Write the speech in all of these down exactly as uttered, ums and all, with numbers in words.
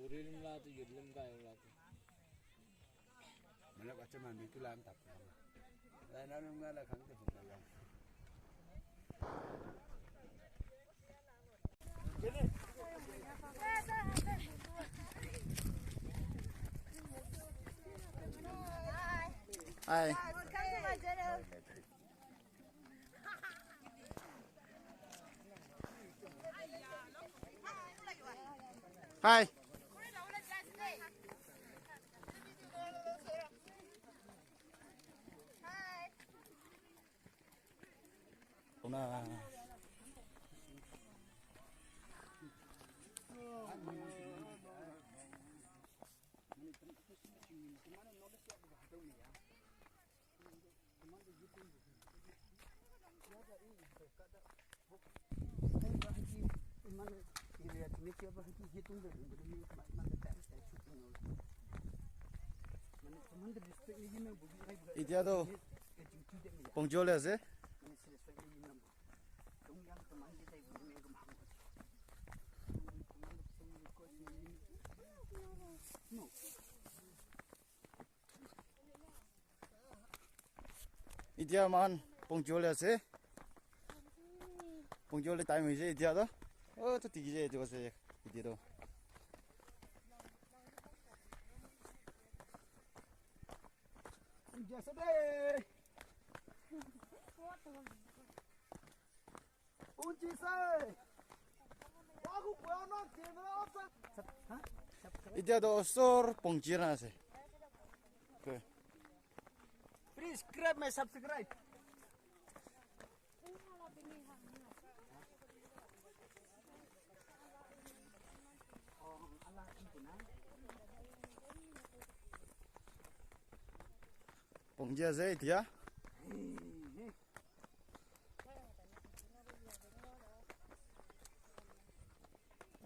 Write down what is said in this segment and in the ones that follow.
Urilim la tu yurlim ka la tu. Mana baca mandi tu lam tak. Lain lain nggak lah kan tu bukan lah. Hi. Hi. Hi. Etia toh pongjo le ase. Etia moikhan pongjo le ase. Pongjo le time hoise etia toh. Oh, to tiki je etu ase etia toh. Etia toh osor pongji na ase. Okay. Please grab my subscribe. Pongji ase etia.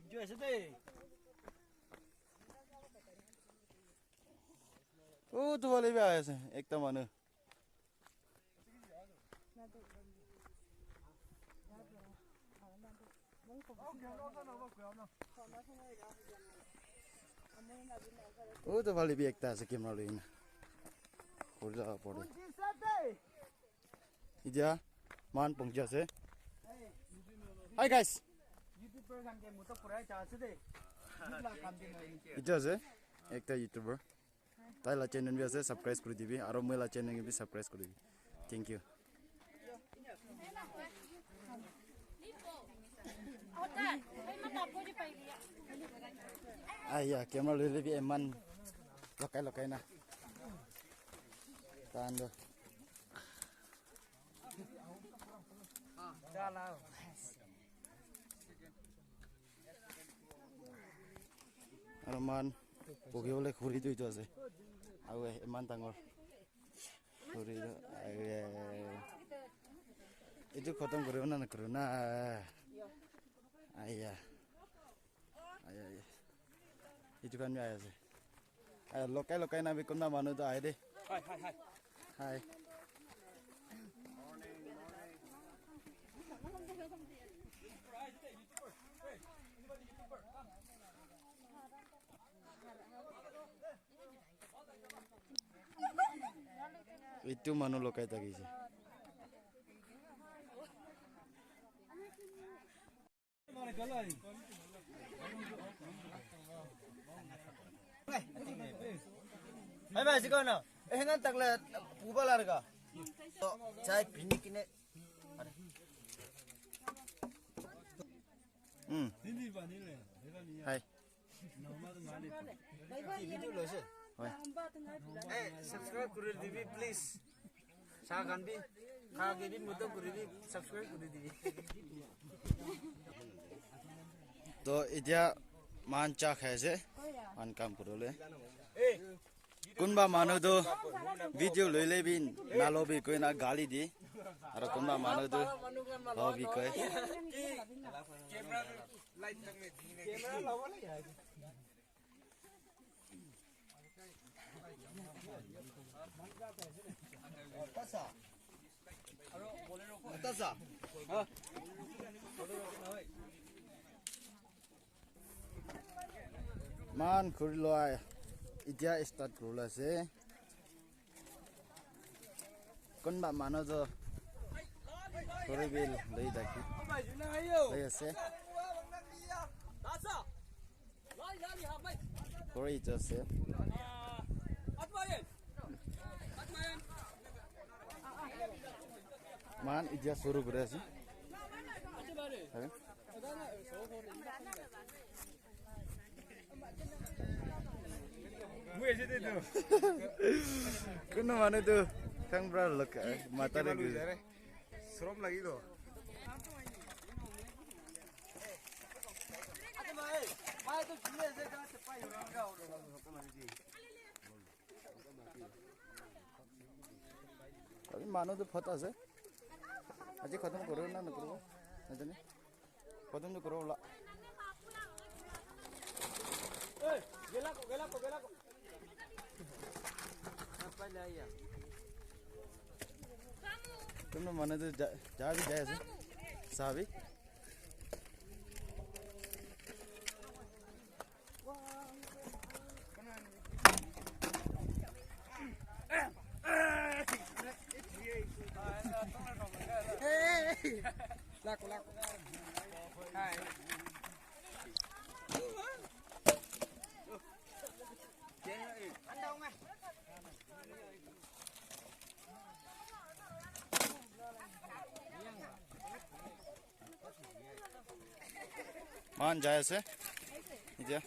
Etu ase de. Oh, tu wale bi ahi ase, ekta manu. Oh, tu wale bi ekta ase camera loi na. Khori la pore. Etia moikhan pongji ase. Hi guys. Etia ase ekta YouTuber. Tai la channel bi ase, subscribe kuri dibi. Aro moi la channel bi subscribe kuri dibi. Thank you. Aiya, camera loile bi eman lokai lokai na. Tahan toh. Aro moikhan bukhi bole khuri tu etu ase. Aro eman dangor khuri tu, aiya. Etu khotom kuribo na nakuribo na? Aiya. Aiya, aiya. Etu khan bi ahi ase. Aiya, lokai lokai na bi kunba manu tu ahe de. Hi, hi, hi. Hi. Etu manu lokai thakise. Hai, bhai, sikho na. Eh, hengan takle puba larga. Chai pini kine. Hmm. Hai. Hoi. Eh, subscribe kuri dibi, please. Sa khan bi, kha ke bi muto kuri bi, subscribe kuri dibi. To etia moikhan cha khai ase, moikhan kam kuribole. Kunba manu tu video loile bi nalobi koina gali di. Aro kunba manu tu lobi koi. Man khuri loa itia start kurila ase. Kunba manu jo khuri bi loi daki loi ase. Khuri jo ase. Man itia suru kuri ase. Hai. Kuno manu tu kang bra lok mata de gu. Sorom lagi to. Abhi manu to phota ase. Aji khatam koro na na koro. Najane. Khatam to koro la. Tumno manu to ja ja bhi jai ase. Sabi. Moikhan jai ase. Etia.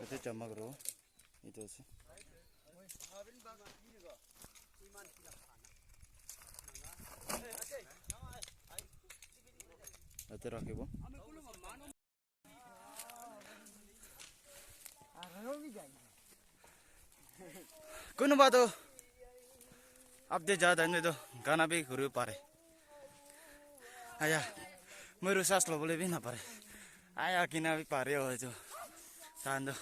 Ete chamak ro. Etu ase. Ete rakhibo. Kunuba tu update ja time te tu gana bi kuri pare. Aya, moi ru sas lobole bi na pare. Aya, kina bi pare ho etu. Tando.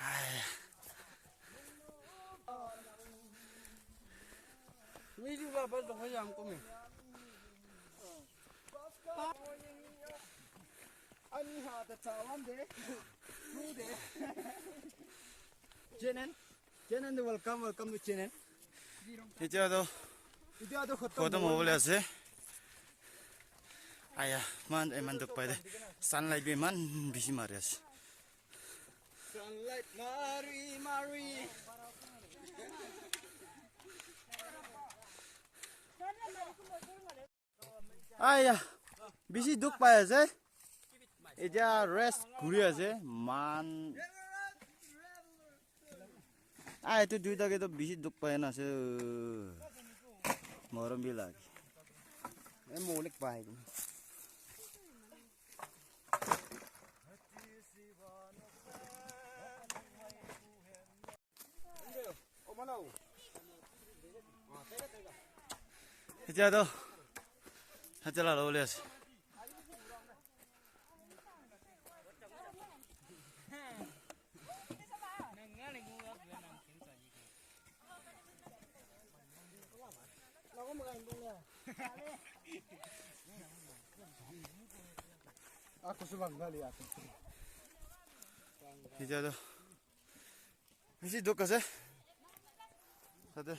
Aya. Ani ha ta chawan de. Ru de. Channel. Channel de welcome, welcome to channel. Etia to Etia to khotom khotom hobole ase. Aya, man, eman dukh pai de. Sunlight bi eman bishi mari ase. Sunlight mari, mari. Aya, bishi dukh pai ase. Etia rest kuri ase, man. Ah, etu duita ke to bishi dukh pai na ase. Morom bi lage. Eh, molik pai. Etia to, etia la lobole ase. Etia to bishi dukh ase. Tate.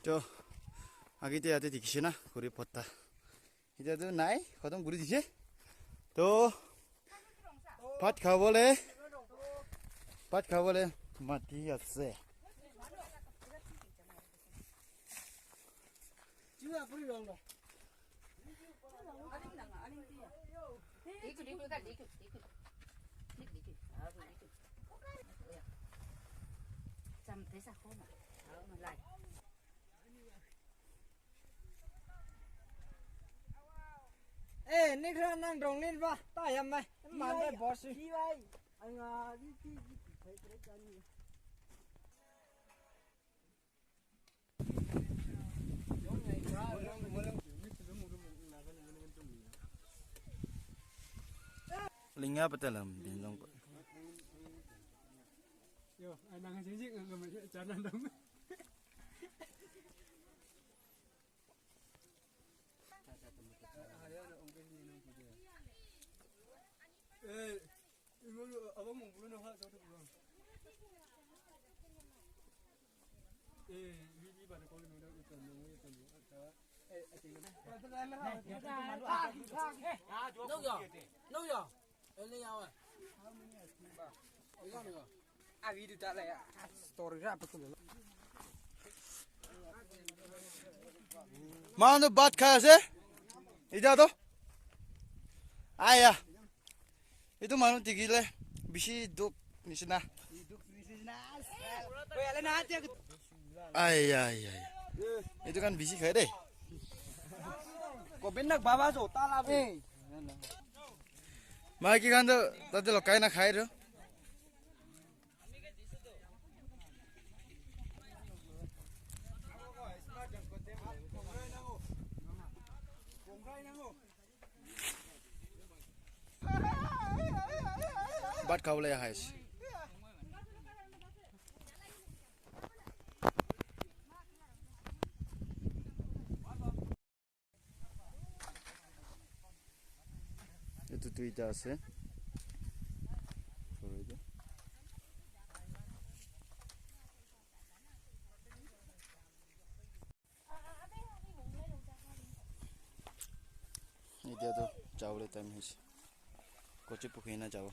To, age te yate dikhise na, khuri patta. Etia to nai, khotom kuri dise. To, Bhat khabole, bhat khabole mati ase. Eh, ni kra nang dong lin ba, ta yam mai. Man ba boss. Ai nga, di ti di ti phai phai ka ni. Linga patalam din dong ko. Yo, ai nang jing jing nang ma chana dong. Manu bhat khai ase. Ida to. Aya. Etu manu tikile bishi duk nishina. Ai, ai, ai. Etu khan bishi khai de. Govindak baba jo tala be. Maiki khan to tate lokai na khai ro. Bhat khabole ahai ase. Etu duita ase. Etia toh jabole time hoise. Kochi pukhi na jabo.